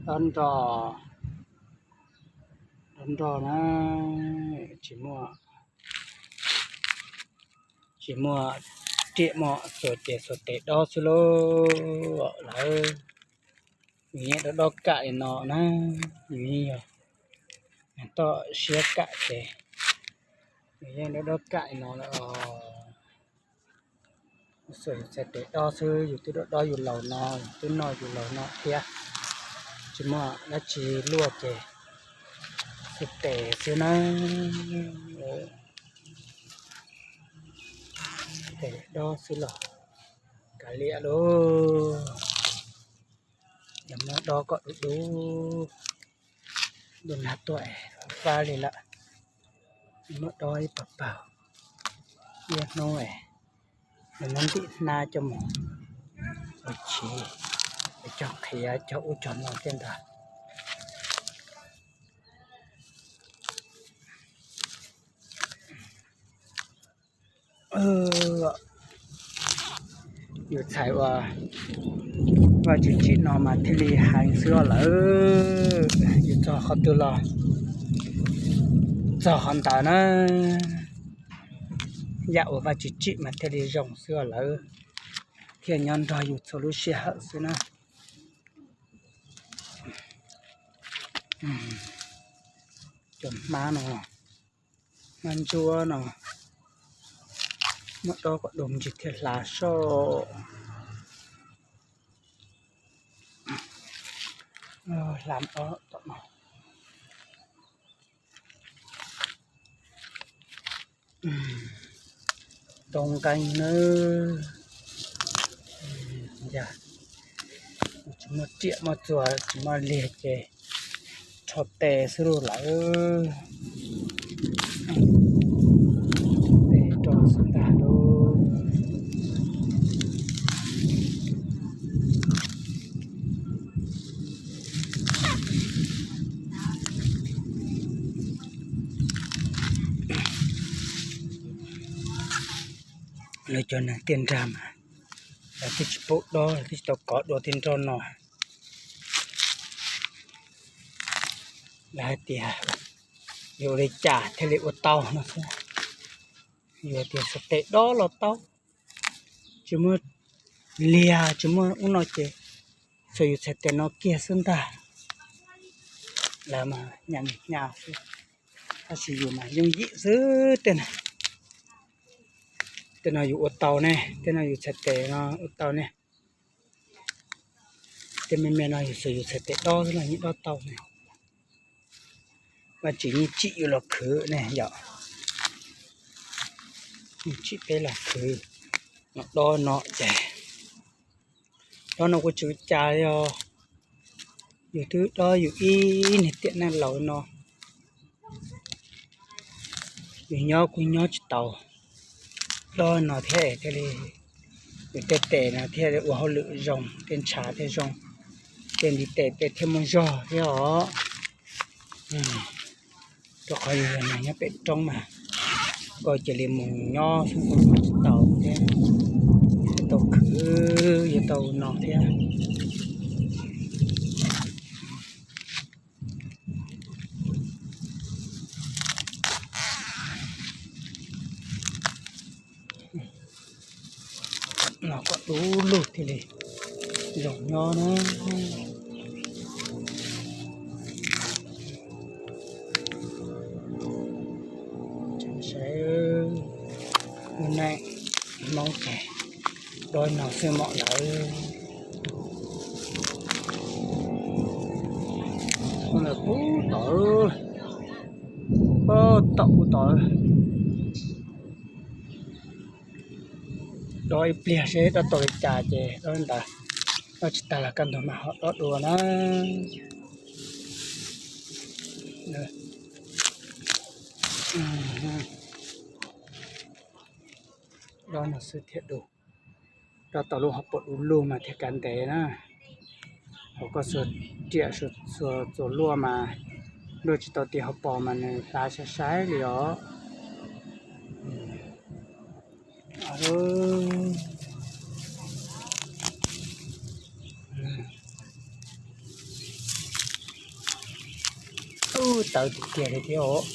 Dob nroj, dob nroj na, tsis muaj, tsis muaj riam mom xuas ces xuas tes dob xwb lauj. Lawv, yus yeej dob dob kam li no na, yus yeej yog toj siab kam ces yus yeej dob dob kam li no lawm os. Xuas yus txhais tes dob xwb, yus twb dob dob yus laus no, yus twb noj yus laus no thiab. Tsis muaj dab tsi luaj ces xuas tes xwb na. Tes dob xwb los kav liam lauj. Yog muab dob kom dub dub, dub nag tuaj es fab li lawm. Muab dob ib pawg pawg, ib hnub es nws muab ntim hnab coj mus ua chiv, cog qhiav cog ub cog no thiab ntag. Yus txhais ua Vaj Tswv Tsim no mas thiaj li heev xwb os lawm. Yus txog qhov twg los txog qhov ntawd na. Yam uas Vaj Tswv Tsim mas thiaj li zoo xwb os lawm, thiaj nyob nrog yus txhua lub sij hawm xwb na. Cov hmab no, hmab ntsuab no, muab dob kom dub ntsis thiaj hla soj. Hla dob tom no. Too nqeeb nawb. Yog tsis muaj riam muaj txuas tsis muaj liag ces rho tes xwb lauj lawm. Tes rau xwb ntag lauj. Lawv cov neeg tiaj nrag mas lawv twb tsis paub dob, lawv twb tsis tau kov dua tej nroj no. Lawv hais tias yuav ua li cas thiaj li ua tau no xwb. Yuav tias xuas tes dob los tau, tsis muaj liag tsis muaj ub no ces xuas yus txhais tes no kiag xwb ntag. Lawv mas nyam hnyav xwb, tab sis yus mas yooj yim xwb. Tej no yus ua tau ne, tej no yus txhais tes no ua tau ne. Tej me me no yus xuas yus txhais tes dob xwb los yeej dob tau ne. Vaj Tswv yeej tsim yus los khwv ne yom. Yeej tsim peb los khwv. No dob no ces, dob no kuj tsis ua cas li os. Yus twb dob yus ib niag tiam neej laus no, yus nyob kuj nyob tsis tau. Dob no thiab thiaj li yus tej tes no thiaj li ua hauj lwm zoo, tej ntshav thiaj zoo, tej ntiv tes peb thiaj muaj zog thiab os. Rau qhov yus yog neeg nyob pem roob mas koj cia li mus nyob xwb koj nyob tsis tau thiab, yuav tau khwv, yuav tau no thiab. Los kom du lug thiaj li zoo nyob na. Saib, lub neej Hmoob ces dob no xwb mom lawm. Ub tod, ub tod, ub tod. Dob ib pliag seb dob tau li cas ces dob ntawd, dob tsis tag los kaj ntug mas ho dob dua na. Dob no xwb thiaj du. Dob tau lub hauv paus du lug mas thiaj kav ntev na. Hos koj xuas riam xuas txuas luaj mas luaj tsis tau tim hauv paus mas nws hla sai sai li os. Tawv tiag tiag li thiab os.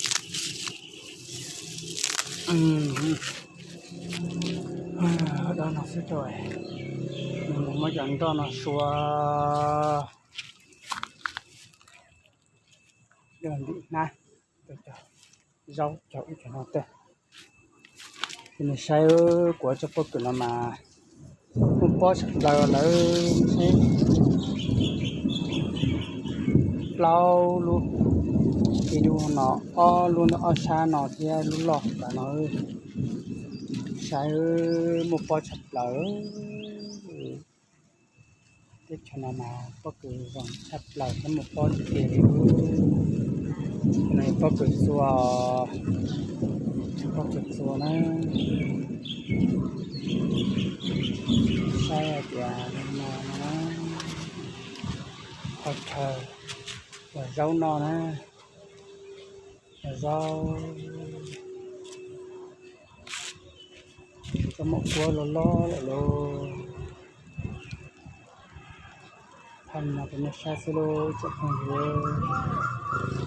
Dab no xwb rau, nws mus muab cov nroj no sua. Dej ntim hnab, zaub cog ub cog no tej. Ces nws saib kuv tsob pob kws no mas muaj pob tshaj plaws lawm. Plaub lub, ib lub no, ob lub no, ob sab no thiab lub loj tas no. Saib muaj pob tshaj plaws. Teb chaws no mas pob kws zoo tshaj plaws thiab muaj pob tiag tiag li. No yog pob kws txua, pob kws txua na. Saib hais tias no, qhov chaw uas zaub no na, zaub, zaub mom kuab loj loj lawm lauj. Thaij no rau nej saib xwb lauj tsoom phooj ywg.